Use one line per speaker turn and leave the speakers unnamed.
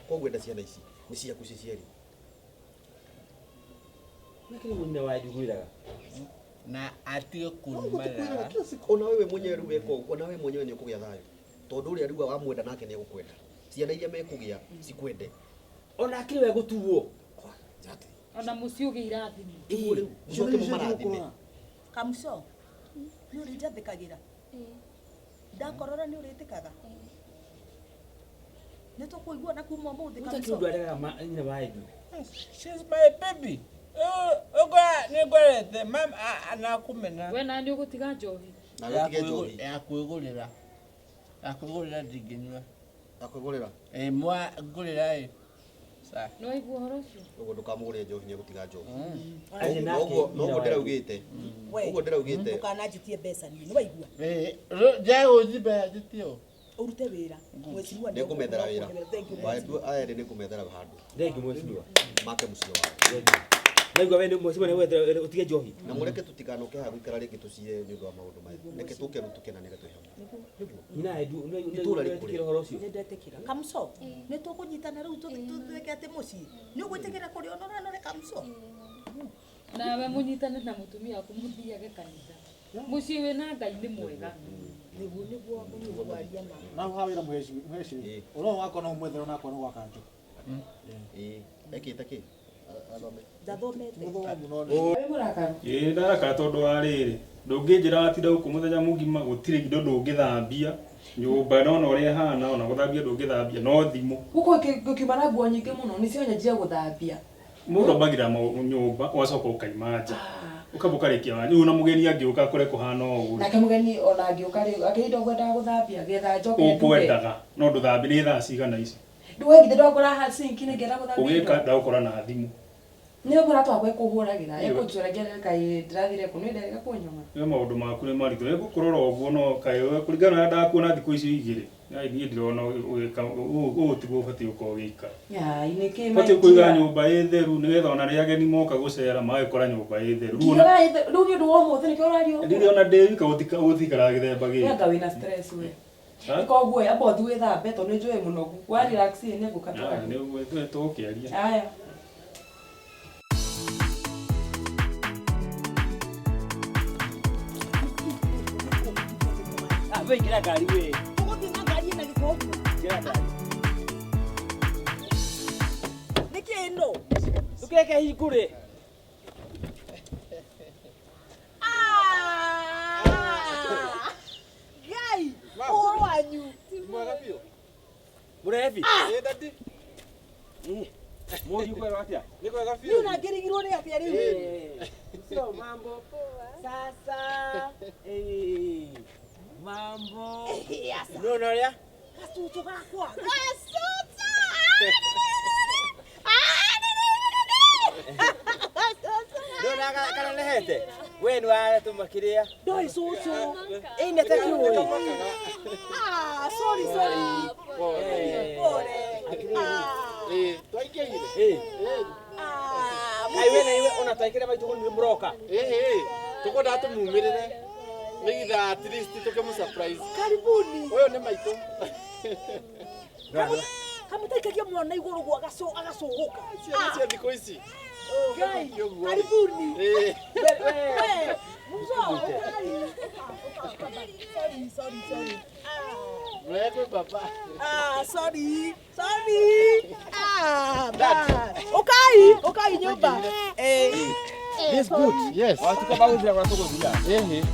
Koguo enda ciana ici nĩ ciaku ci cierĩ.
Lakini mũnyina wa njugwiraga.
Na atige
Koguo tũkwĩraga
kũnumana.
kila siku ona wewe mwenyewe rĩu weka ũguo ona wewe mwenyewe nĩ ũkũgĩa thayũ. Tondũ ũrĩa rĩu wamwenda nake nĩ egũkwenda. Ciana iria mekũgĩa cikwende.
Ona akĩrĩ we gũtuo.
Exactly.
Ona mũciĩ ũgĩe irathimo.
Tiguo rĩu mũcoke mũmarathime.
Kamũco, nĩ ũrĩnjathĩkagĩra? Ndakorora nĩ ũrĩtĩkaga? Nĩ tũkũiguana kuma ũmũthĩ
Gũtakĩrĩ
Kamũco?
ũndũ aregaga nyina wa Edu.
She's my baby. Ũngora nĩ ngorete mama anakũmena.
We na nĩ ũgũtiga njohi.
Nawe ũtige njohi.
Ya kwĩgũrĩra. Ya kwĩgũrĩra ndingĩnyua.
Ya kwĩgũrĩra.
Ĩ mwa ngũrĩra ĩ. Sa.
Nĩ waigua ũhoro ũcio?
Ũguo ndũkamũgũrĩre njohi nĩ egũtiga njohi.
Athiĩ nake
Noguo
nyina
noguo
wa Edu.
ndĩraugĩte.
We,
Ũguo ndĩraugĩte.
ndũkananjĩtie mbeca niĩ, nĩ waigua?
Ĩ njagũthi njĩtio.
Ũrute wĩra. Mheshimiwa nĩ
Nĩngũmethera wĩra.
Thank you,
Wa Edu aya erĩ nĩngũmethera handũ.
Thengiũ mheshimiwa.
Make mũciĩ wao.
Thengiũ. Naigua we nĩ mheshimiwa nĩ gwethera ũtige njohi.
Na mũreke tũtikanoke haha gũikara rĩngĩ tũcire nĩ ũndũ wa maũndũ maya. Reke tũke rĩu tũkenanĩre twĩ hamwe. Nĩguo.
Nyina wa Edu nĩ
Itũũra rĩkũre.
wetĩkĩra ũhoro ũcio.
Nĩ ndetĩkĩra. Kamũco, nĩ tũkũnyitana rĩu tũtuĩke atĩ mũciĩ. Nĩ ũgwĩtĩkĩra kũrĩ onoranore Kamũco?
Nawe mũnyitane na mũtumia waku mũthiage kanitha. Mũciĩ wĩna Ngai nĩ mwega.
Nĩguo nĩguo mũnyugu waria ma.
Na haha wĩra mũheci mũheci
Ĩĩ.
ũroho wakwa no ũmwethere onakwa no gwaka njũ.
Ĩĩ. Ekĩte kĩ? Athome.
Ndathomete.
Mũthomu no nĩ.
Wĩ mũrakaru?
Ĩĩ ndarakara tondũ wa rĩrĩ ndũngĩnjĩra watinda gũkũ mũthenya mũgima gũtirĩ indo ndũngĩthambia nyũmba nona ũrĩa ĩhana ona gũthambia ndũngĩthambia no thimũ.
Gũkũ ngũkiuma na nguo nyingĩ mũno nĩcio nyanjia gũthambia.
Mũndũ ambagĩra nyũmba ũgacoka ũkaima nja ũkamba ũkarĩkia wanyu rĩu ona mũgeni angĩũka akore kũhana o ũguo.
Nake mũgeni ona angĩũka rĩ akĩrĩ indo ngwendaga gũthambia getha njoke nduge.
Ũkwendaga no ndũthambie nĩ thaa cigana ici?
Ndũĩ githĩ ndwakora haha sinki-inĩ ngĩenda gũthambia
Ũgĩka
indo.
ndagũkora na thimũ.
Nĩ mũrata wakwa ekũhũragĩra ekũnjũragia kaĩ ndĩrathire kũ nĩ ndarega kũnyona.
We maũndũ maku nĩ maritũ nĩ ngũkũrora ũguo no kaĩ we kũringana na ũrĩa ndakuona thikũ ici igĩrĩ ai niĩ ndirona ũgĩka ũũ tiguo ũbatiĩ gũkorwo ũgĩikara.
Ai nĩkĩ
Ũbatiĩ kũiga nyũmba ĩ theru nĩgetha ona rĩrĩa ageni moka gũcera magĩkora nyũmba ĩ theru. Rĩu ona
Ngiugaga ĩ theru rĩu nĩ ũndũ wa ũmũthĩ nĩkĩo ũraria ũguo.
rĩrĩa ona ndĩ wika gũtikaraga gĩthemba
We
gĩkĩ.
anga wĩna stress we. Koguo ĩ amba ũthiĩ wĩthambe tondũ nĩ njũĩ mũnogu. Wa relax ĩ nĩ ngũka twarie.
Nĩ ũguo tũgũkĩaria.
Aya.
Ah, we ingĩra ngari we.
Tũgũthiĩ na ngari ĩna gĩko ũguo.
Ingĩra ngari.
Nĩkĩ ĩno?
Ndũkeke hingũre.
Ah! Ngai, ũhoro wanyu.
Mwega biũ.
Mũrebi.
Ĩ daddy.
Mũriũ kwĩrwo atĩa?
Nĩ kwega
Niĩ
biũ.
ona ngĩrigirwo nĩ atĩa rĩu.
Sio mambo poa. Sasa. Eh. Mambo.
Asa.
No no ũrĩa?
Gacucu gakwa. Gacucu.
Ndona kanenehete. We nĩ waratũma kĩrĩa.
Ndoĩ cucu.
Ĩ nĩ takĩũĩ.
Ah, sorry, sorry.
Eh.
Pole. Ah.
Ĩ twaingĩrire.
Eh.
Ah,
Kaĩ we na iwe ona twaikĩra maitũ nĩ mũroka.
Ĩ ĩ tũkwendaga tũmumĩrĩre nĩgetha at least tũkĩmũ surprise.
Karibuni.
Ũyũ nĩ maitũ.
Kamũtaikagia mwana igũrũ guo agacũgũka.
Ciana cia thikũ ici.
Ngai, karibuni.
Ĩ.
We, Muzo, ũkai. Sorry, sorry, sorry. Ah.
Mũrege kwĩ baba.
Ah, sorry, sorry. Ah, bye. Ũkai, ũkai nyũmba. Eh.
This good.
Yes.
Watuka bagũthira kũrĩa tũgũthira.
Ĩhĩ.